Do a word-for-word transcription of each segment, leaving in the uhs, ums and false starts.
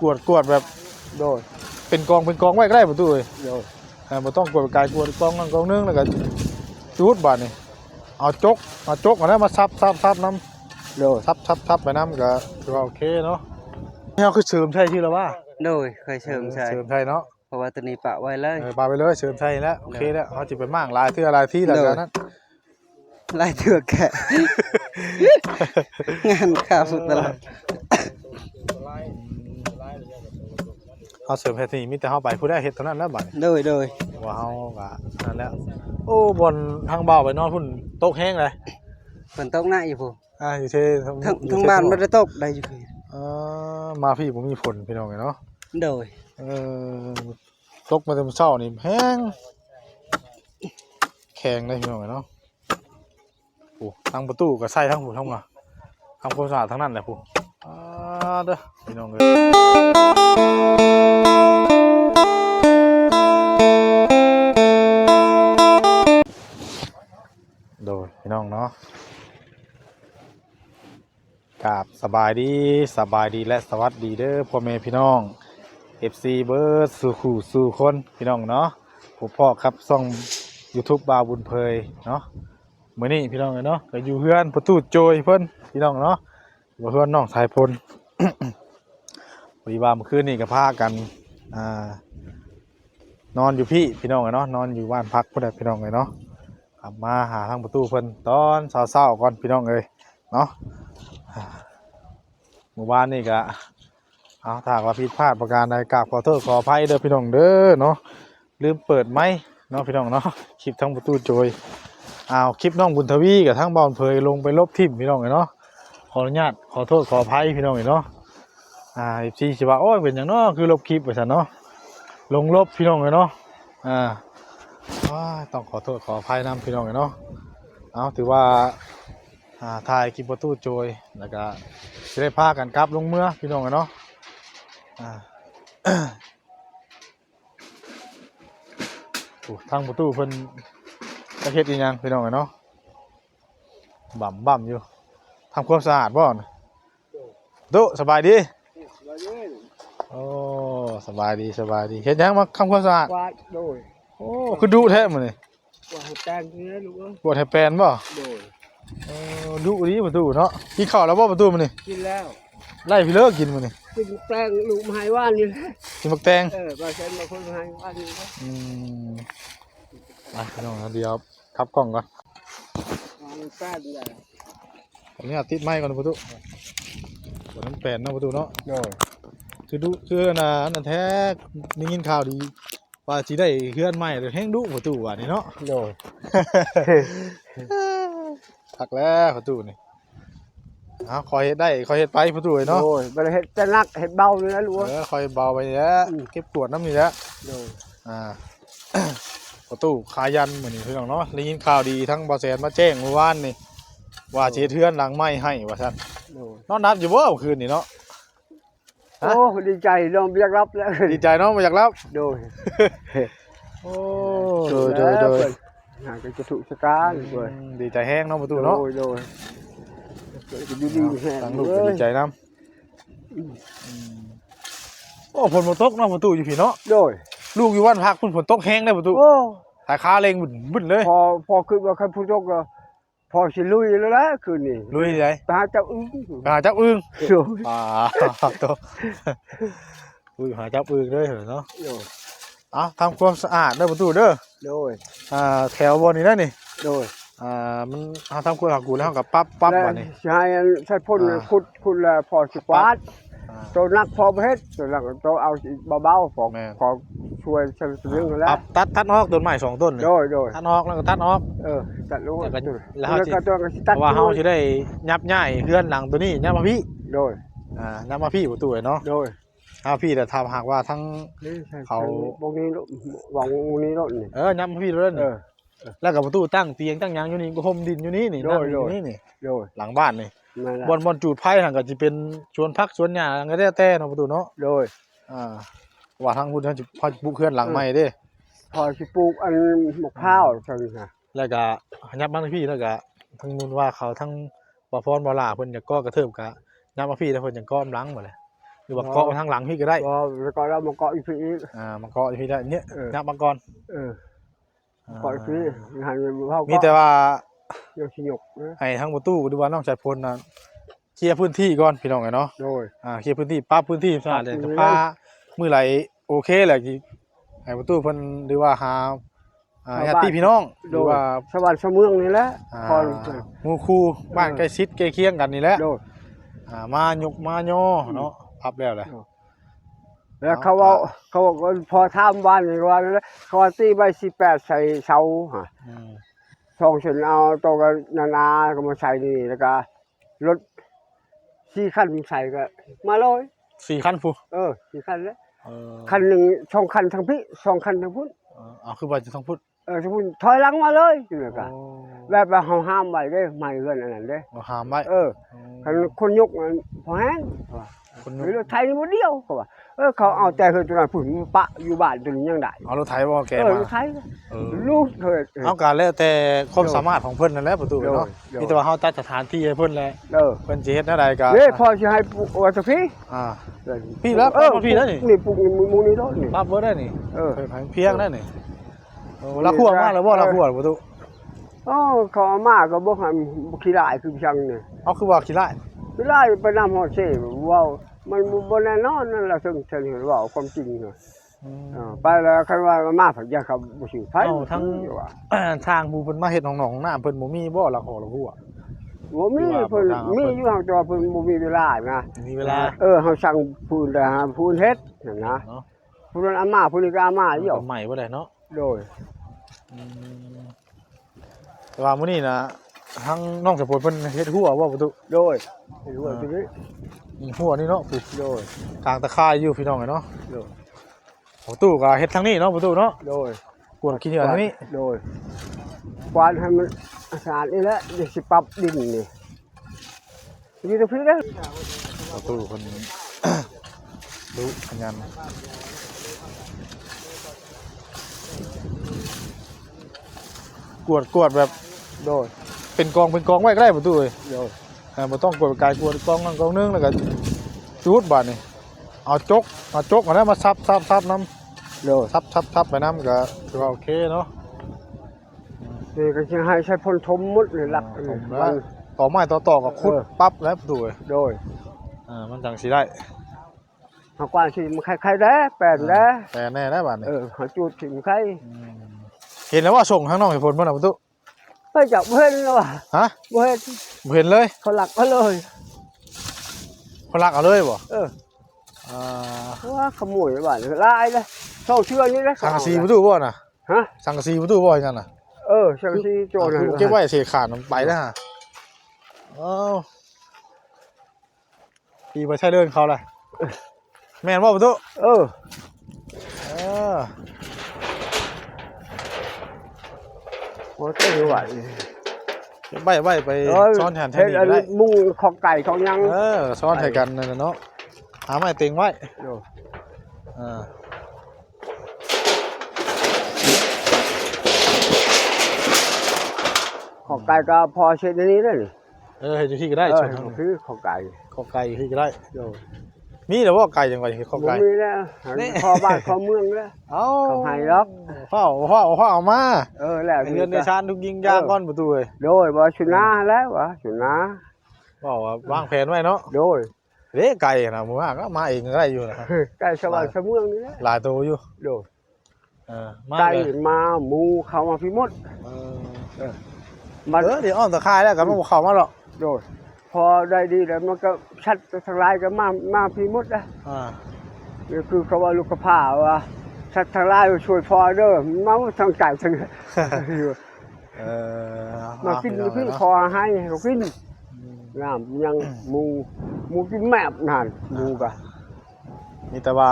กวดกวดแบบ โดย เป็นกองเป็นกองไว้ก็ได้ประตูเอ้ย โดย เออบ่ต้องกวดกายกวดกองนั่นกองนึงแล้วก็จุดบาดนี่เอาจกเอาจกอันนั้นมาซับซับซับน้ำ โดย ซับซับซับไปน้ำก็ถือว่าโอเคเนาะนี่เราคือเสริมใช่ที่เราว่า โดยเคยเสริมใส่ เสริมใช่เนาะ เพราะว่าตัวนี้ปะไว้เลย เออปาไปเลยเสริมใช่แล้วโอเคแล้วเขาจะไปมั่งหลายเทื่อหลายที่แล้วกันนั้น ไล่เถือกแกะงานข้าวสุดตลอด เขาเสริมแค่ที่มีแต่เขาไปผู้ได้เห็ดเท่านั้นแล้วบัดนี้ โดยโดย ว่าเขาก็นั่นแล้วโอ้บอลทางเบาไปนอนพุ่นตกแห้งเลย ฝนตกหนักอยู่พู้น อ่าอยู่เท ทั้งทั้งบ้านไม่ได้ตกได้อยู่พี่ เออมาพี่ผมมีฝนพี่น้องเนาะ โดย เออตกมาแต่เช้านี่แห้งแข็งเลยพี่น้องเนาะโอ้ทั้งประตูก็ใส่ทั้งผู้ทั้งมาทำความสะอาดทั้งนั้นแหละผู้อ่าเด้อพี่น้องเอ้ยโดยพี่น้องเนาะ กราบสบายดีสบายดีและสวัสดีเด้อพ่อแม่พี่น้อง เอฟซี เบิดสู่คู่สู่คนพี่น้องเนาะพบพ้อกับช่อง YouTube บ่าวบุญเพยเนาะมื้อนี้พี่น้องเนาะก็อยู่เฮือนประตูโจยเพิ่นพี่น้องเนาะว่าเฮือนน้องสายพล พอดีว่าเมื่อคืนนี้ก็พากันอ่านอนอยู่พี่พี่น้องเนาะนอนอยู่บ้านพักพุ้นแหละพี่น้องเนาะกลับมาหาทางประตูเพิ่นตอนเช้าๆก่อนพี่น้องเอ้ย เนาะอ่าหมู่บ้านนี่ก็เอาถ้าหากว่าผิดพลาดประการใดกราบขอโทษขออภัยเด้อพี่น้องเด้อเนาะลืมเปิดไมค์เนาะพี่น้องเนาะคลิปทั้งประตูโจยเอาคลิปน้องบุญทวีกับทั้งบ่าวบุญเพยลงไปลบทิ่มพี่น้องเนาะขออนุญาตขอโทษขออภัยพี่น้องเนาะอ่าเอฟซีสิว่าโอ้ยเป็นหยังเนาะคือลบคลิปว่าซั่นเนาะลงลบพี่น้องเนาะอ่าอ้ายต้องขอโทษขออภัยนำพี่น้องเนาะเอาถือว่า อ่าถ่ายคลิปประตูโจยแล้วก็สิได้พากันกลับลงเมือพี่น้องเนาะอ่าโอ้ทางประตูเพิ่นจะเฮ็ดอีหยังพี่น้องเนาะบ่ำบ่ำอยู่ทำความสะอาดบ่นะประตูสบายดีโอ้สบายดีสบายดีเฮ็ดหยังมาทำความสะอาด กวาดโดย โอ้คือดุแท้มื้อนี้ กวาดให้แปลงนี่นะลูกเอ้ย กวดให้แปลนบ่ โดย เออดุดีประตูเนาะกินข้าวแล้วบ่ประตูมื้อนี้ กินแล้ว ไล่พี่เลิกกินมื้อนี้ กินแปลงลูกไม้ว่านนี่แหละ กินบักแตง เออปลาแซนมาคนไม้ว่านนี่แหละ อืมอ่ะพี่น้องนะเดี๋ยวขับกล้องก่อน วางแป้นใหญ่ ผมนี่ติดไมค์ก่อนประตูวันนั้นแปลนเนาะประตูเนาะ โดย คือดุคือนะอันนั้นแท้ได้ยินข่าวดี ว่าสิได้เฮือนใหม่เลยแห้งดุประตูว่านี่เนาะ โดย พักแล้วประตูนี่เอาคอยเฮ็ดได้คอยเฮ็ดไปประตูเนาะ โดยบ่ได้เฮ็ดแต่หนักเฮ็ดเบานี่แหละลูก เออคอยเบาไปนี่แหละ อืม เก็บกวาดน้ำนี่แหละ โดย อ่า ประตูขายันมื้อนี้พี่น้องเนาะได้ยินข่าวดีทั้งบ่าวแสนมาแจ้งเมื่อวานนี่ว่าสิเฮ็ดเฮือนหลังใหม่ให้ว่าซั่น โดย นอนหลับอยู่บ่เมื่อคืนนี่เนาะ ฮะ โอ้ดีใจน้องบ่อยากรับแล้ว ดีใจเนาะบ่อยากหลับ โดย โอ้โดยโดยโดย หาก็จะถูกชะการโดย อืมดีใจแฮงเนาะประตูเนาะ โดยโดยก็อยู่ดีมีแฮง ทางลูกก็ดีใจนำโอ้ฝนบ่ตกเนาะประตูอยู่พี้เนาะ โดย ลูกอยู่บ้านพักพุ่นฝนตกแฮงได้ประตู โอ้ สายขาเล็งบึ้นบึ้นเลย พอพอคิดว่าคันผู้ตกก็พอสิลุยแล้วแหละคืนนี้ ลุยไส ไปหาเจ้าอึ้ง ไปหาจับอึ่ง โดย อ่าโตอุ้ยหาจับอึ่งเลยเหรอเนาะ โดย เอาทำความสะอาดเด้อประตูเด้อ โดย อ่าแถวบนนี้นะนี่ โดย อ่ามันเอาทำความสะอาดกูแล้วก็ปั๊บปั๊บบัดนี้ ใช่ใช่พ่น อ่า ขุดขุดแล้วพอสิกวาด อ่า ตัวหนักพอบ่เฮ็ดตัวหนักตัวเอาเบาๆพอ แม่น พอช่วยสลึงแล้ว ปั๊บตัดตัดออกต้นไม้สองต้นนี่ โดยโดย ตัดออกแล้วก็ตัดออก เออตัดลง แล้วก็ ตัด แล้วเขา แล้ว สิ ก็ตัวก็สิตัด เพราะว่าเขาจะได้ยับย้ายเฮือนหลังตัวนี้ย้ายมาพี่ โดย อ่าย้ายมาพี่ประตูเนาะ โดย ย้ายมาพี่แต่ถ้าหากว่าทั้ง นี่ใช่ เขา พวกนี้ลูกหวังวงนี้รถนี่ เออย้ายมาพี่เลย เอ นี่ อ แล้วกับประตูตั้งเตียงตั้งหยังอยู่นี่ก็ห่มดินอยู่นี่นี่ โดย นั่งอยู่ โดย นี่นี่ โดย หลังบ้านนี่ นั่นแหละ บ่อนบ่อนจูดไฟหันก็จะเป็นสวนผักสวนหญ้าก็ได้แต่เนาะประตูเนาะ โดย อ่าว่าทางพุ้นเขาจะพอปลูกเฮือนหลังใหม่เด้ พอสิปลูกอันมะพร้าวซั่นนะ แล้วก็ยับมาทางพี่แล้วก็ทางนู้นว่าเขาทั้งบ่าวพรบ่าวหล่าเพิ่นจะก่อกระเทิบกะยับมาพี่แล้วเพิ่นจะก่อมหลังหมดเลย หรือว่าเกาะไว้ทางหลังพี่ก็ได้ บ่ แล้วก็เรามาเกาะอยู่พี่อีก อ่า มาเกาะอยู่พี่ได้เนี่ย เออ ยับมาก่อน เออ อ่า เกาะอยู่พี่ หันเฮา มี เกาะ แต่ว่า ยังสิยกนะ ให้ทางประตูหรือว่าน้องชายพลน่ะ เคลียร์พื้นที่ก่อนพี่น้องเอ้ยเนาะ โดย อ่า เคลียร์พื้นที่ ปรับพื้นที่สะอาดเลย ปรับพื้นที่ ถ้ามื้อไหร่โอเคแหละ สิให้ประตูเพิ่น หรือว่าหา อ่า ชาวบ้าน ญาติพี่น้อง โดย หรือว่า ชาวบ้านชาวเมืองนี่แหละ อ่า ก่อน หมู่คู่บ้าน เออ ใกล้ชิดใกล้เคียงกันนี่แหละ โดย อ่า มายกมายอ อืม เนาะ ปรับแล้วแหละ โดย แล้วเขาว่า เนาะ เขาว่า พอถามบ้านนี่ว่า เขาว่าตีใบสิบแปดใส่เสาฮะ อืม สองเส้นเอาตัวกันนาๆ ก็มาใส่นี่ แล้วก็รถสี่คันใส่ก็มาเลย สี่คันพุ้น เออ สี่คันแล้ว เออ คันหนึ่ง สองคันทางพี่ สองคันทางพุ้น เออ เอา คือว่าจะต้องพุ้น เออ ทางพุ้นถอยหลังมาเลย จังได๋ก็ โอ้ แบบว่าเฮาห้ามไว้เด้ ไม้เฮือนอันนั้นเด้ เราห้ามไว้ เออ อืม คันคนยกมันพอแฮง คนยก มีรถไถบ่เดียว เขาว่า เออ เขาเอาแต่เฮือนตัวนั้นพุ้นมาปะอยู่บ้านตัวนี้ยังได้ เอารถไถบ่แก เออ มา รถไถ เออ ลูกเถิด เออ เอาก็แล้วแต่ความ โดย สามารถของเพิ่นนั่นแหละประตูเนาะ โดย มีแต่ว่าเฮาจัดสถานที่ให้เพิ่นแหละ เออ เพิ่นสิเฮ็ดแนวใดก็ เด้ พอสิให้ปลูกว่าซะพี่ อ่า เออ พี่แล้ว เออ ปลูกพี่แล้วนี่ นี่ปลูกนี่ มุงนี่แล้วนี่ ปรับเบิดได้นี่ เออ เพิ่นให้เพียงได้นี่ โอ้ ลากหัวมาแล้วบ่ เออ ลากหัวประตู โอ้ เขาเอามาก็บ่ให้ บ่ขี้ร้ายคือจังนี่ เอา คือว่าขี้ร้าย ขี้ร้ายไปนำฮอดเซ่ เว้า มันบ่ บ่แน่นอนนั่นล่ะ ซึ่งฉันเห็นเว้าความจริงน่ะ อืม เออ ไปแล้วคันว่ามาผัดยาเขาบ่ซื้อไผ เอ้า ทั้ง ว่า ทางผู้เพิ่นมาเฮ็ดห้องน้ำห้องน้ำเพิ่นบ่มีบ่ ลากหัวลากหัว บ่มี คือว่า เพิ่น บ่ทาง มี เพิ่น อยู่ แต่ว่าเพิ่นบ่มีเวลานะ มีเวลา เออ เฮาสั่งผู้ใดหาผู้เฮ็ดนั่นนะ เนาะ ผู้นั้นเอามา ผู้นี้ก็เอามา มันก็ เดี๋ยว ใหม่บ่ได้เนาะ โดย อืม แต่ว่ามื้อนี้นะ ทั้งน้องสะพลเพิ่นเฮ็ดหัวบ่ประตู โดย เฮ็ดหัว อ่า ตัวนี้ นี่หัวนี่เนาะ โดย กลางตะข่ายอยู่พี่น้องเอ้ยเนาะ โดย ประตูก็เฮ็ดทางนี้เนาะประตูเนาะ โดย กวาดขี้เหงื่อทางนี้ โดย กวาดให้มันสะอาดนี่แหละ เดี๋ยวสิปรับดินนี่ อยู่ตรงนี้เด้อ ประตูเพิ่น ดุขยัน กวาด กวาดแบบ โดย เป็นกอง เป็นกองไว้ก็ได้ประตูเอ้ย โดย อ่า บ่ต้องกวาดไกล กวาดกองนั่นกองนึง แล้วก็จุดบาดนี่ เอาจก เอาจกอันนั้นมาซับ ซับ ซับนำ โดย ซับ ซับ ซับไปนำก็ถือว่าโอเคเนาะ นี่ก็สิให้ใช้พ่นถมหมดเลย หลัก อ่า ถมแล้ว มัน ต่อไม้ต่อตอกก็ขุด เออ ปั๊บแล้วประตูเอ้ย โดย อ่า มันจังสิได้ เฮากว้านสิมันไข่ๆ แด้ แป้นแด้ อ่า แป้นแน่แล้วบาดนี้ เออ เฮาจูดสิมันไข่ อืม เห็นแล้วว่าส่งทางน้องให้พ้นบ่น่ะประตู ไปจับบ่เห็นแล้วว่ะ ฮะ บ่เห็น บ่เห็นเลย เขาลักเอาเลย เขาลักเอาเลยบ่ เออ อ่า ว่าขโมยบ้านหลายเลย สองเทื่อนี่แหละ สังกะสีประตูบ่น่ะ ฮะ สังกะสีประตูบ่อย่างนั้นน่ะ เออ สังกะสีโจร อ่ะ นั่น คือเก็บไว้เศษขาดมันไปแล้วฮะ เอ้า ปีไปใช้เดินเขาเลย แม่นบ่ประตู เออ เออ โอ้ย เจ๋งว่ะ เก็บไว้ ไว้ไป เออ ซ้อนแทนแทน เฮ็ด นี่ อัน ก็ได้ มุงขอกไก่ขอกหยัง เออ ซ้อนให้กันนั่นน่ะเนาะ หาไม้เต็งไว้ โอ้ อ่า ขอกไก่ก็พอเช็ดในนี้ได้นี่ เออ ให้อยู่ที่ก็ได้ เออ ส่วนทาง คือขอกไก่ ขอกไก่อยู่ที่ก็ได้ โดย มีแต่ว่าไก่จังหวัดขอกไก่ บ่มีแล้ว นี่ ขอบ้านขอเมืองแล้ว เอ้า เขาให้หรอก เฝ้า เฝ้า เฝ้าเอามา เออ แล้ว ไอ้เงินในชานทุกยิงยาง เออ ก่อนประตูเอ้ย โดย บ่สุนาแล้ววะ สุนา เว้าว่าวางแผนไว้เนาะ โดย เด้ ไก่นะ มื้อวานก็มาเองก็ได้อยู่นะ ไก่สวรรค์สะเมืองนี่แหละ หลายตัวอยู่ โดย เออ มา ไก่ เลย มา หมูเข้ามาพี่หมด เออ เออ มัน เออ เดี๋ยวอ้อมตะข่ายแล้วก็มันบ่เข้ามาหรอก โดย พอได้ดีแล้วมันก็สัตว์ทั้งหลายก็มา มาพี่หมดนะ อ่า นี่คือเขาว่าลูกกระพร้าว่า สัตว์ทั้งหลายช่วยพอเด้อ มาทั้งไก่ทั้ง เออ มากิน เอา พี่น้อง พี่ เนาะ ขอให้เขากิน อืม น้ำยัง หมู หมูกินแมบนั่น หมูกะ มีแต่ว่า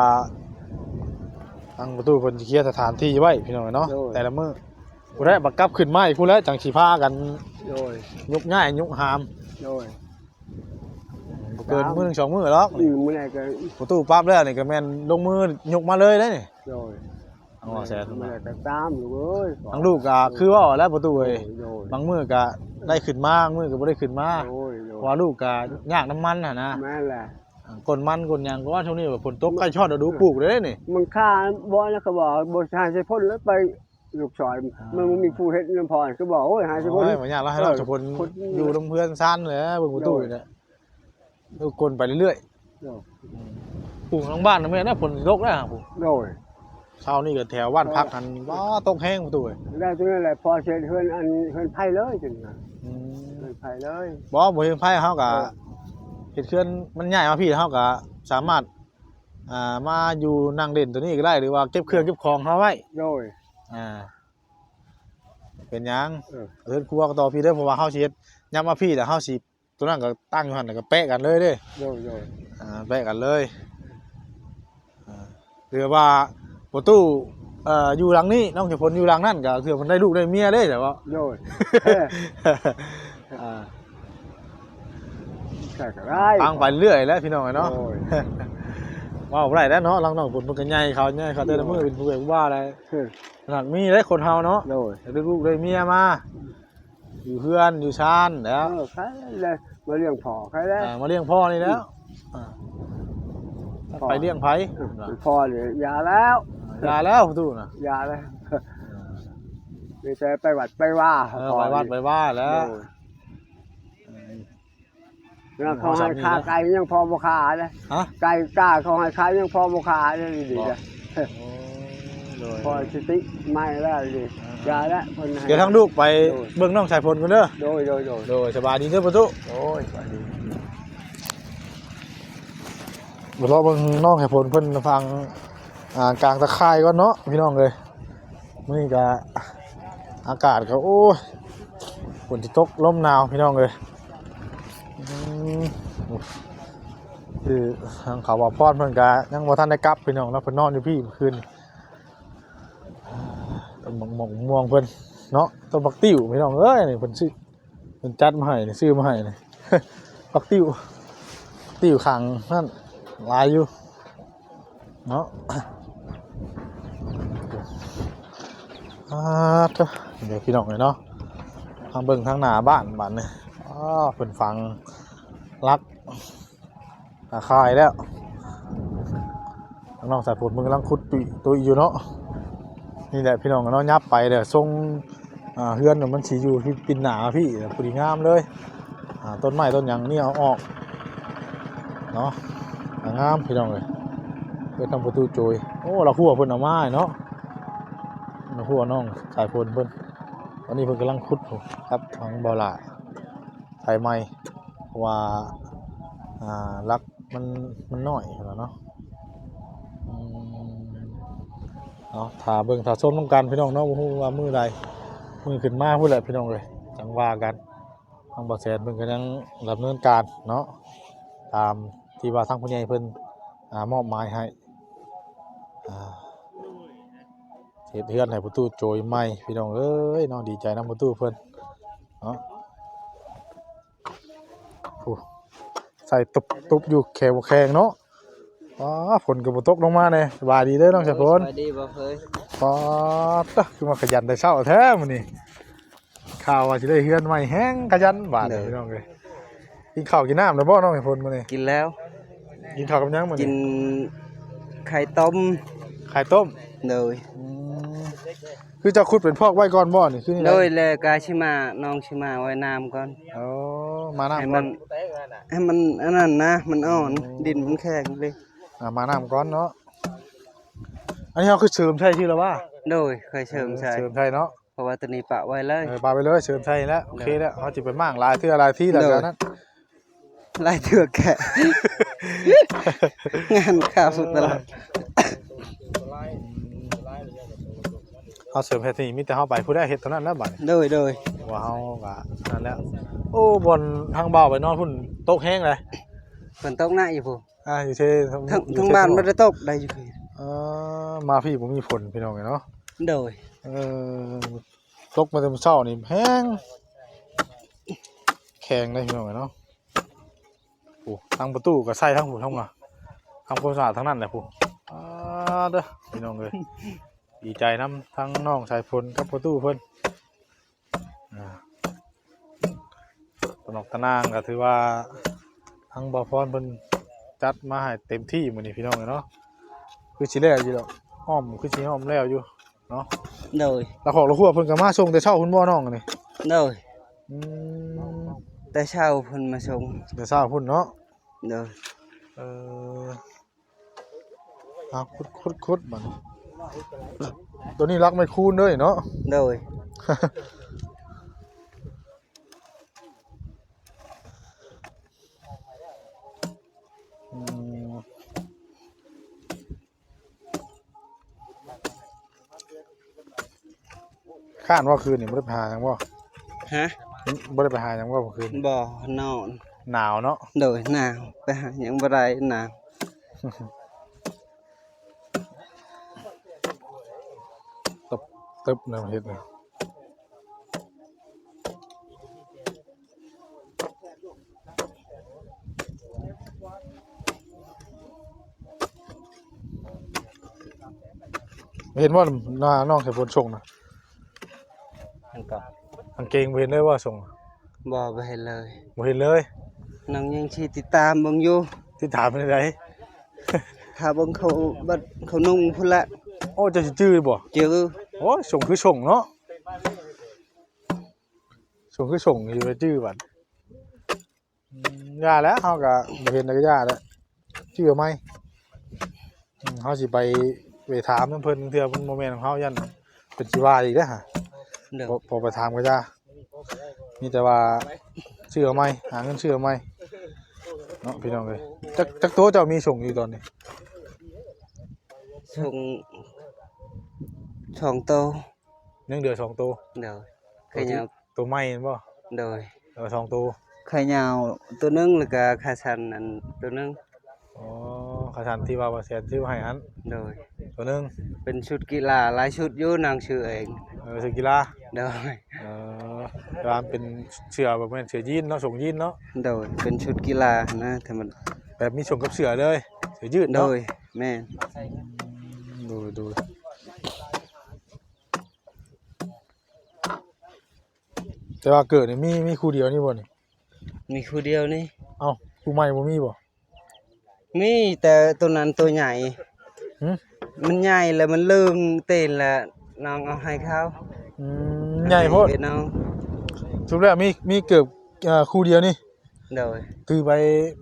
ทางประตูเพิ่นสิเคลียร์สถานที่ไว้พี่น้องเนาะ โดย แต่ละมื้อ ผู้ใดบักกลับขึ้นมาอีกผู้ใดจังสิพากัน โดย ยกย้ายยกหาม โดย บ่เกินมื้อหนึ่งสองมื้อหรอก อืม มื้อใดก็ ประตูปั๊บแล้วนี่ก็แม่นลงมือยกมาเลยเด้นี่ โดย เอาแสน มื้อใดก็ตามอยู่เอ้ย ทางลูกก็คือว่าแล้วประตูเอ้ย โดย โดย บางมื้อก็ได้ขึ้นมา บางมื้อก็บ่ได้ขึ้นมา โดย โดย เพราะว่าลูกก็ยากน้ำมันหั่นนะ แม่นแหละ อ่า ก้นมันก้นหยัง เพราะว่าช่วงนี้แบบฝนตกใกล้ฮอดฤดูปลูกเลยนี่ มันค่าบ่นะ เขาบอกบ่ให้ใช้พ่นแล้วไปลูกสอย อ่า มันบ่มีผู้เฮ็ดนำพ่อ เขาบอก โอ้ย ให้ใช้พ่น โอ้ย บ่ยากแล้ว ให้เรา เออ ใช้พ่น พ่น อยู่นำเฮือนซานแหละ เบิ่งประตู โดย นี่แหละ เออ ก้นไปเรื่อยๆ โดย อืม ปลูกทางบ้านน่ะแม่นนะ ฝนสิตกแล้ว โดย เช้านี่ก็แถวบ้านพักหั้น ว้า ตกแฮงประตูเอ้ย ได้ตัวนั้นแหละ พอเสร็จเฮือนอัน เฮือนไผเลยจังนะ อืม เฮือนไผเลย บ่ บ่เฮือนไผ เฮาก็ เออ เฮ็ดเฮือน มันย้ายมาพี้ เฮาก็สามารถ อ่า มาอยู่นั่งเล่นตัวนี้ก็ได้ หรือว่าเก็บเครื่องเก็บของเฮาไว้ โดย อ่า เป็นหยัง เออ เฮือนครัวก็ต่อพี้เด้อ เพราะว่าเฮาสิเฮ็ด ย้ายมาพี้แล้วเฮาสิ ตัวนั้นก็ตั้งอยู่หั่น แล้วก็แปะกันเลยเด้ โดย โดย อ่า แปะกันเลย อ่า หรือว่าประตู เอ่อ อยู่หลังนี้ น้องสายฝนอยู่หลังนั้น ก็เทื่อเพิ่นได้ลูกได้เมียเด้ แต่ว่า โดย อ่า ใช่ก็ได้ ตั้งไปเรื่อยแหละพี่น้องเนาะ โดย เว้าบ่ได้แล้วเนาะ หลังน้องฝนเพิ่นก็ใหญ่ เขาใหญ่ เขาแต่ละมื้อ โดย เป็นผู้ใหญ่ผู้บ้าแล้ว เออ หากมีได้คนเฮาเนาะ โดย ได้ลูกได้เมียมา อยู่เฮือนอยู่ซานแล้ว เออ ใครเลย มาเลี้ยงพ่อใครแล้ว อ่า มาเลี้ยงพ่อนี่แล้ว อ่า พ่อ ไปเลี้ยงไผ เออ พ่อเลย อย่าแล้ว อ่า อย่าแล้วประตูนะ อย่าแล้ว อ่า มีแต่ไปวัดไปว่า เออ พ่อ ไปวัด นี่ ไปว่าแล้ว โดย เออ แล้วเขาให้ค่าไก่ยังพอบ่ขาเลย ฮะ ไก่กล้าเขาให้ขายยังพอบ่ขาเลยดี บ่ นะ โอ้ โดย พอสติไม่แล้วดี อ่า อย่าแล้วคนให้ เดี๋ยวทางลูกไป โดย เบิ่งน้องสายฝนก่อนเด้อ โดย โดย โดย โดย สบายดีเด้อประตู โอ้ย สบายดี เดี๋ยวรอเบิ่งน้องสายฝนเพิ่นฟัง อ่า กลางตะข่ายก่อนเนาะพี่น้องเอ้ย มื้อนี้ก็อากาศก็ โอ้ย ฝนสิตก ลมหนาวพี่น้องเอ้ย อืม คือทางเขาว่าพรเพิ่นก็ยังบ่ทันได้กลับพี่น้องเนาะ เพิ่นนอนอยู่พี้เมื่อคืน ต้นหมาก หมากม่วงเพิ่นเนาะ ต้นบักติ้วพี่น้องเอ้ย นี่เพิ่นซื้อ เพิ่นจัดมาให้นี่ ซื้อมาให้นี่ บักติ้ว ติ้วขังนั่น หลายอยู่ เนาะ อ่า เด้อ เดี๋ยวพี่น้องเอ้ยเนาะ มาเบิ่งทางหน้าบ้านบัดนี้ อ้า เพิ่นฝังหลัก ตาข่ายแล้ว น้องสายฝนเพิ่นกำลังขุดตุ้ยตุ้ยอยู่เนาะ นี่แหละพี่น้องเนาะ ยับไปเด้อ ทรง อ่า เฮือนน่ะมันสิอยู่ที่ปินหน้าพี้ พอดีงามเลย อ่า ต้นไม้ต้นหยังนี่เอาออก เนาะ อ่า งามพี่น้องเอ้ย เพิ่นทำประตูโจย โอ้ ละหัวเพิ่นเอามาเนาะ ละหัวน้องสายฝนเพิ่น ตอนนี้เพิ่นกำลังขุดอยู่ครับ ทางบ่อหล่า ไถใหม่ เพราะว่า อ่า หลักมัน มันน้อยแล้วเนาะ อืม เนาะ ถ้าเบิ่งถ้าชมนำกันพี่น้องเนาะ บ่ฮู้ว่ามื้อใด มื้อขึ้นมาพู้นแหละพี่น้องเอ้ย จั่งว่ากัน ทางบ่าวแสนเพิ่นก็ยังดำเนินการเนาะ ตามที่ว่าทางผู้ใหญ่เพิ่น อ่า มอบหมายให้ อ่า เฮ็ดเฮือนให้ประตูโจยใหม่พี่น้องเอ้ยเนาะ ดีใจนำประตูเพิ่นเนาะ โอ้ ใส่ตุบๆ อยู่แคบแคงเนาะ อ๋อ ฝนก็บ่ตกลงมาแน่ สบายดีเด้อน้องสายฝน สบายดีบ่เฮ้ย อ๋อ ตะ คือมาขยันแต่เช้าแท้มื้อนี้ ข่าวว่าสิได้เฮือนใหม่ แฮงขยันบาดนี้ เด้อ พี่น้องเอ้ย กินข้าวกินน้ำแล้วบ่น้องสายฝนมื้อนี้ กินแล้ว กินข้าวกับหยังมื้อนี้ กินไข่ต้ม ไข่ต้ม โดย อืม คือเจ้าขุดเป็นพอกไว้ก่อนบ่นี่ คือนี่ โดย แล้วก็สิมา น้องสิมาไว้น้ำก่อน อ๋อ มาน้ำก่อน ให้มัน ให้มันอันนั้นนะ มันอ่อน อืม ดินมันแข็งเลย อ่า มาน้ำก่อนเนาะ อันนี้เฮาคือเสริมใส่ซื่อแล้วว่า โดย เคยเสริมใส่ เออ เสริมใส่เนาะ เพราะว่าตัวนี้ปะไว้เลย เออ ปะไว้เลย เสริมใส่แล้ว โอเคแล้ว เฮาสิไปหมางหลายเทื่อหลายทีแล้ว โดย จากนั้น หลายเทื่อแกะ งานข้าวสุดตลอด เฮาเสริมแค่นี้ มีแต่เฮาไปผู้ใดเฮ็ดเท่านั้นแล้วบัดนี้ โดย โดย ว่าเฮาก็นั่นแล้ว โอ้ บ่อนทางบ่าวไปนอนพุ่นตกแฮงเลย ฝนตกหนักอยู่พุ้น อ่า อยู่เท ทั้ง อยู่ ทั้ง เท บ้าน ทั่ว บ่ได้ตกได้อยู่พี้ เออ มาพี้บ่มีฝนพี่น้องเอ้ยเนาะ โดย เออ ตกมาแต่มื้อเช้านี่แฮง แข็งเลยพี่น้องเอ้ยเนาะ โอ้ ทางประตูก็ใส่ทางพุ้น ทางมา ทำความสะอาดทางนั้นแหละพุ้น อ่า เด้อ พี่น้องเอ้ย ดีใจนำทั้งน้องสายฝนกับประตูเพิ่น อ่า ตะนอกตะนางก็ถือว่าทางบ่าวพรเพิ่น จัดมาให้เต็มที่มื้อนี้พี่น้องเนาะ คือสิแล้วอยู่ดอก อ้อม คือสิอ้อมแล้วอยู่เนาะ โดย แล้วครอบครัวเพิ่นก็มาส่งแต่เช้าพุ้นบ่น้องอันนี้ โดย อืม แต่เช้าเพิ่นมาส่ง แต่เช้าพุ้นเนาะ โดย เออ เอาขุด ขุด ขุดบัดนี้ ตัวนี้ลักไม้คูณเด้อเนาะ โดย อืม ค้านว่าคืนนี่บ่ได้ไปหาหยังบ่ ฮะ บ่ได้ไปหาหยังบ่เมื่อคืน บ่ นอน หนาวเนาะ โดย หนาว ไปหาหยังบ่ได้ หนาว ตึบ ตึบนะ เฮ็ดนะ เห็นว่าน้องใส่ฝนส่งนะ มันก็ กางเกงบ่เห็นเลยว่าส่ง บ่ บ่เห็นเลย บ่เห็นเลย น้องยังสิติดตามเบิ่งอยู่ ติดตามไปไหน ถ้าเบิ่งเขาบัดเขานุ่งพุ้นละ โอ้ เจ้าสิจื้อบ่ จื้อ โอ้ ส่งคือส่งเนาะ ส่งคือส่ง อยู่ไปจื้อบัด อืม อย่าแล้ว เฮาก็บ่เห็นแล้วก็อย่าแล้ว จื้อเอาใหม่ อืม เฮาสิไป ไปถามนำเพิ่นเทื่อมันบ่แม่นของเฮา ย่านเพิ่นสิว่าอีกเด้อฮะ โดย พอ พอไปถามก็อย่า มีแต่ว่าซื้อเอาใหม่ หาเงินซื้อเอาใหม่เนาะพี่น้องเอ้ย จัก จักโตเจ้ามีส่งอยู่ตอนนี้ ส่งสองโต ยังเหลือสองโต โดย ตัวที่ ขายาว ตัวใหม่แม่นบ่ โดย เออ สองโต ขายาวตัวหนึ่ง แล้วก็ขาสั้นอันตัวหนึ่ง อ๋อ ขาสั้นที่ว่าบ่าวแสนซื้อมาให้หั้น โดย ตัวหนึ่ง เป็นชุดกีฬา หลายชุดอยู่ นางซื้อเอง เออ ชุดกีฬา โดย เออ แต่ว่ามันเป็นเสื้อแบบแม่นเสื้อยีนเนาะ ส่งยีนเนาะ โดย เป็นชุดกีฬานะ แต่มัน แบบมีส่งกับเสื้อเลย เสื้อยืดเนาะ โดย แม่น โดย โดย แต่ว่าเกิดนี่มี มีคู่เดียวนี่บ่นี่ มีคู่เดียวนี่ เอ้า คู่ใหม่บ่มีบ่ มีแต่ตัวนั้นตัวใหญ่ หึ มันใหญ่แล้วมันเลิงเต้นแล้วน้องเอาให้เขา อืม ใหญ่โพด ให้น้อง สรุปแล้วมี มีเกิด เอ่อ คู่เดียวนี่ โดย ถือไป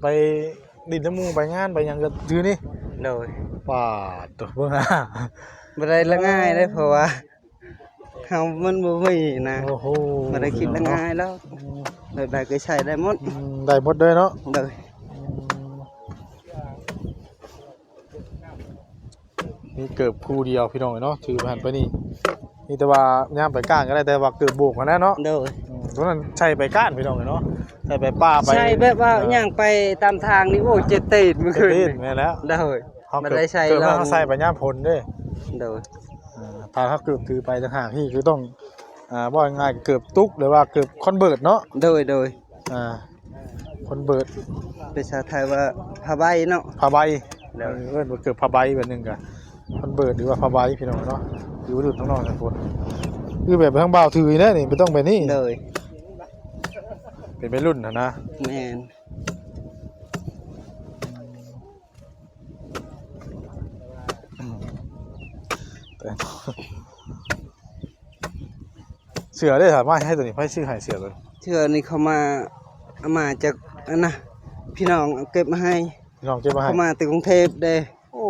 ไปดินน้ำหมู่ไปงานไปหยังก็ถือนี่ โดย ปาดโถ่ เบิ่งหา บ่ได้ละง่ายเด้ เพราะว่า เฮามันบ่มีนะ โอ้โห บ่ได้คิดละง่ายแล้ว อืม แบบใดก็ใช้ได้หมด อืม ได้หมดเลยเนาะ โดย อืม มีเกิบคู่เดียวพี่น้องเนาะ ถือไปหั้นไปนี่ มีแต่ว่ายามไปก้านก็ได้ แต่ว่าเกิบโบกหั้นแหละเนาะ โดย อืม ตัวนั้นใส่ไปก้านพี่น้องเนาะ ใส่ไปป่าไป ใส่แบบว่า เออ ย่างไปตามทางนี่ โอ้ เจ็บตีนเมื่อคืน เจ็บตีน นี่ แม่นแล้ว โดย เฮา บ่ได้ใส่ เกิบ ลอง เฮาใส่ไปยามฝนเด้ โดย อ่า ถ้าเฮาเกิบถือไปต่างหาก นี่คือต้อง อ่า ว่าง่ายๆ เกิบตุ๊ก หรือว่าเกิบคอนเวิร์ตเนาะ โดย โดย อ่า คอนเวิร์ต ภาษาไทยว่าผ้าใบเนาะ ผ้าใบ โดย เออ เอิ้นว่าเกิบผ้าใบแบบหนึ่งกะ คอนเวิร์ต หรือว่าผ้าใบพี่น้องเนาะ อยู่รุ่นข้างนอกนะคน คือแบบทางบ่าวถือนี่นะนี่ บ่ต้องแบบนี้ โดย เป็นวัยรุ่นหั้นนะ แม่น เสื้อได้ถามว่าให้ตัวนี้ ไผซื้อให้เสื้อตัวนี้ เสื้อนี่เขามา เอามาจากอันน่ะ พี่น้องเอาเก็บมาให้ พี่น้องเก็บมาให้ เขามาแต่กรุงเทพฯเด้ โอ้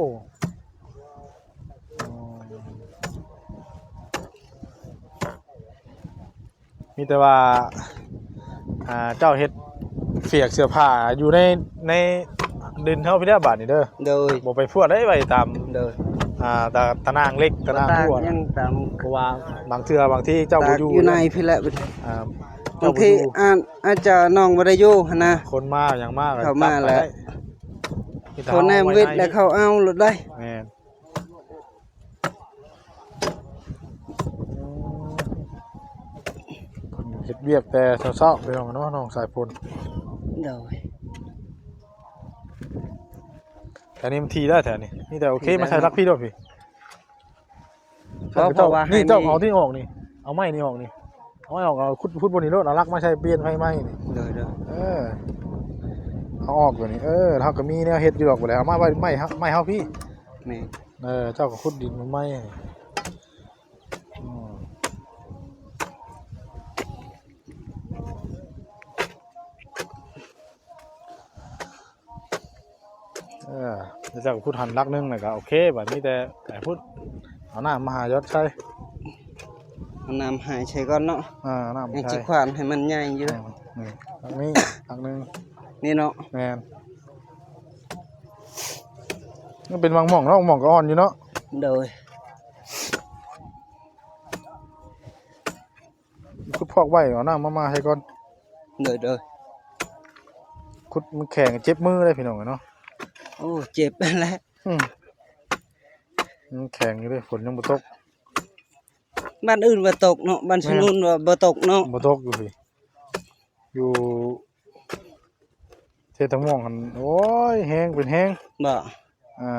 มีแต่ว่า อ่า เจ้าเฮ็ดเฟียกเสื้อผ้าอยู่ใน ในดินเฮาพี้เด้อบาดนี้เด้อ โดย บ่ไปพรวดได้ไว้ตาม โดย อ่า ตา ตะนางเหล็ก ตะนางหัว ตากยังตาม เพราะว่าบางเทื่อ บางทีเจ้าบ่อยู่ ตากอยู่ในพี้แหละ อ่า บางที เจ้าบ่อยู่ อา อาจจะน้องบ่ได้อยู่หั้นนะ คนมาหยังมาก็ เข้ามา จับไป แล้ว ได้ มีแต่ เขาแนมวิทย์ เอาไว้ใน แล้วเขาเอาโลดได้ แม่น เพิ่นเฮ็ดเวียกแต่เช้าๆ พี่น้องเนาะ น้องสายฝน โดย แถวนี้มันทีได้แถวนี้ มีแต่โอเค ทีได้ มาใส่ลักพี่ด้วยพี่ เพราะ เพราะว่า นี่ ให้ เจ้า มี เอาที่ออกนี่ เอาไม้นี่ออกนี่ เอาไม้ออก เอาขุด ขุดบนนี้โลด เอาลักมาใส่เปลี่ยนไฟไม้นี่ โดย โดย เออ เอาออกตัวนี้ เออ เฮาก็มีแนวเฮ็ดอยู่ดอก บ่แล้วเอามาไว้ไม้เฮา ไม้เฮาพี่ แม่น เออ เจ้าก็ขุดดินมาใหม่ อืม เออ แล้วเจ้าก็ขุดหันหลักหนึ่งแล้วก็โอเค บัดนี้แต่ แต่พุด เอาน้ำมาหายอดใส่ เอาน้ำหายใส่ก่อนเนาะ อ่า น้ำ ยัง ใส่ สิขวานให้มันใหญ่อยู่ อืม นี่ หลักนี้ หลักหนึ่ง นี่เนาะ แม่น มันเป็นบางหม่องเนาะ บางหม่องก็อ่อนอยู่เนาะ โดย ขุดพอกไว้ เอาน้ำมา มาให้ก่อน โดย โดย ขุดมันแข็ง เจ็บมือเลยพี่น้องเนาะ โอ้ เจ็บแล้ว อืม มันแข็งอยู่เลย ฝนยังบ่ตก บ้านอื่นว่าตกเนาะ บ้าน แม่น ชะนุนว่าบ่ตกเนาะ บ่ตกอยู่พี่ อยู่ เทตะม่วงหั่น โอ้ย แฮงเป็นแฮง บ่ อ่า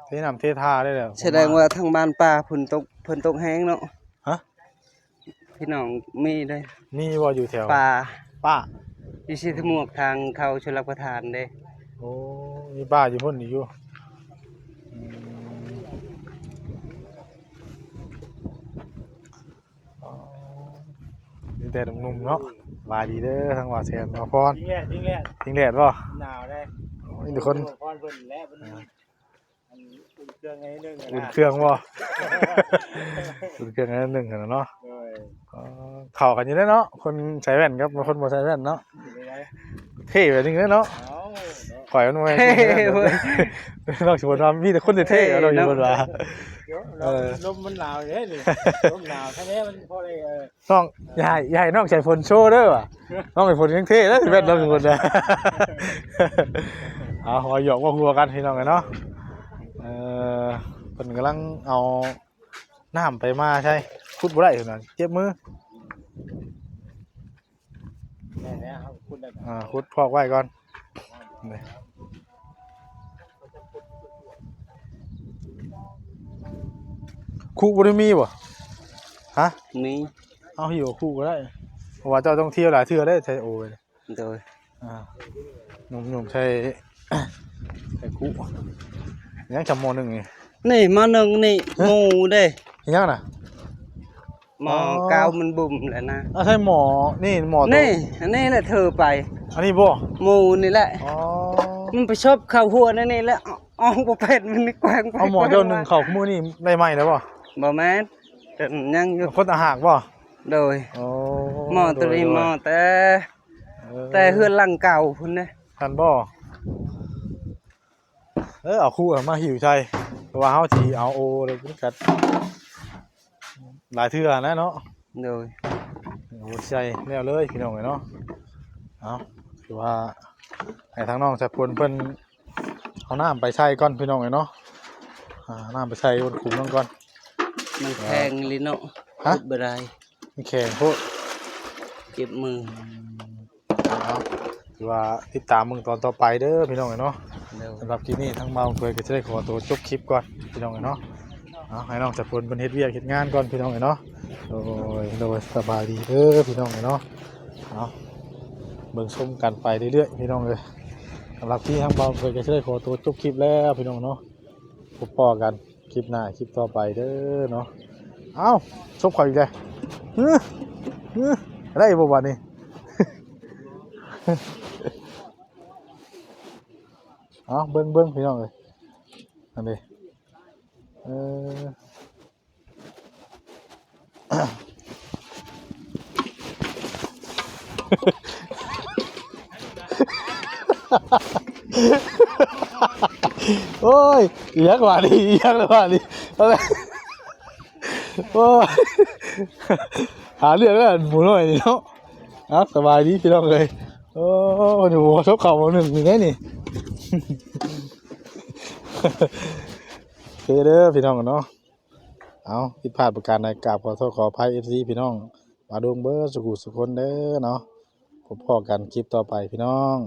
เทน้ำเทท่าได้แล้ว แสดงว่าทางบ้านป้าเพิ่นตก เพิ่นตกแฮงเนาะ ฮะ พี่น้องมีได้ มีบ่อยู่แถว ป้า ป้า อยู่สีสะหมวกทางเข้าชลประทานเด้ โอ้ มีป้าอยู่พุ่นอีกอยู่ อืม อ๋อ มีแต่หนุ่มๆเนาะ สบายดีเด้อ ทั้งบ่าวแซม บ่าวพร ทิ้งแดด ทิ้งแดด ทิ้งแดดบ่ หนาวเด้ โอ้ย ทุกคน บ่าวพรเพิ่นแหละ เพิ่น อ่า อันอุ่นเครื่องให้หนึ่งอะนะ อุ่นเครื่องบ่ อุ่นเครื่องให้หนึ่งอะนะเนาะ โดย อ๋อ เข้ากันอยู่แล้วเนาะ คนใส่แว่นกับคนบ่ใส่แว่นเนาะ อยู่ได้ เท่แบบนี้เลยเนาะ เอ้า เนาะ ข่อยมันบ่แม่น เท่เว้ย นอกจากว่ามีแต่คนเท่ๆ เท่เนาะ นอกจากว่า เดี๋ยว เออ ลมมันหนาวอยู่เด้นี่ ลมหนาวแค่นี้มันพอได้ เออ น้อง อย่าให้ อย่าให้น้องใส่ฝนโชว์เด้อว่ะ น้องใส่ฝนยังเท่นะ แว่นน้องใส่ฝนนะ เอา หัวหยอกว่าหัวกันพี่น้องกันเนาะ เออ เพิ่นกำลังเอาน้ำไปมาใช่ ขุดบ่ได้เพิ่นน่ะ เจ็บมือ ได้แล้วครับ ขุดได้แล้ว อ่า ขุดพอกไว้ก่อน นี่ คุบ่ได้มีบ่ ฮะ มี เอาหิ้วคุก็ได้ เพราะว่าเจ้าต้องเที่ยวหลายเทื่อได้ไทโอเนี่ย โดย อ่า หนุ่มๆ ใช้ ใช้คุ ยังจำหม้อหนึ่งนี่ นี่หม้อหนึ่งนี่ ฮะ หมูเด้ ยังน่ะ หม้อ อ๋อ กาวมันบุ่มแล้วนะ อ่ะ ใช่หม้อ นี่หม้อตัว นี่ อันนี้แหละเธอไป อันนี้บ่ หมูนี่แหละ อ๋อ มันไปชอบเข้าหัวนั่นนี่แหละ ออกบ่เป็น มันนี่แกว่งไป เอาหม้อเจ้าหนึ่ง แกว่งมา เข้ามื้อนี่ได้ไหมแล้วบ่ บ่แม่น แต่ยังอยู่ คนต่างหากบ่ โดย โอ้ หม้อตัวนี้ โดย หม้อแต่ เออ แต่เฮือนหลังเก่าพุ้นเด้ ทันบ่ เออ เอาคุมาหิ้วใส่ เพราะว่าเฮาสิเอาโอเลยมันกัด หลายเทื่อนะเนาะ โดย โอ้ ใส่แล้วเลยพี่น้องเอ้ยเนาะ เอา ถือว่าให้ทางน้องสายฝนเพิ่นเอาน้ำไปใส่ก่อนพี่น้องเอ้ยเนาะ อ่า น้ำไปใส่บนขุมนั่นก่อน มันแข็งเลยเนาะ ฮะ ขุดบ่ได้ มันแข็งโพด เจ็บมือ เอา ถือว่าติดตามเบิ่งตอนต่อไปเด้อพี่น้องเอ้ยเนาะ เด้อ สำหรับคลิปนี้ทางบ่าวเผยก็จะได้ขอตัวจบคลิปก่อนพี่น้องเอ้ยเนาะ เอา ให้น้องสายฝนเพิ่นเฮ็ดเวียกเฮ็ดงานก่อนพี่น้องเอ้ยเนาะ โดย โดย สบายดีเด้อพี่น้องเอ้ยเนาะ เอา เบิ่งชมกันไปเรื่อยๆพี่น้องเอ้ย สำหรับที่ทางบ่าวเผยก็จะได้ขอตัวจบคลิปแล้วพี่น้องเนาะ พบปะกันคลิปหน้าคลิปต่อไปเด้อเนาะ เอ้า ซบเขาอีกแล้ว เฮ้อ เฮ้อ ได้บ่บัดนี้ เอา เบิ่ง เบิ่งพี่น้องเอ้ย อันนี้ เออ โอ้ย อีหยังวะนี่ อีหยังวะนี่ เอาไป โอ้ย หาเรื่องแล้วหมูน้อยนี่เนาะ เอา สบายดีพี่น้องเอ้ย โอ้ นี่หัวซบเข่าหนึ่งนี่แน่นี่ โอเคเด้อพี่น้องเนาะ เอา ผิดพลาดประการใดกราบขอโทษขออภัย เอฟซี พี่น้อง ปาดงเบิดสุขุสุคนเด้อเนาะ พบพ้อกันคลิปต่อไปพี่น้อง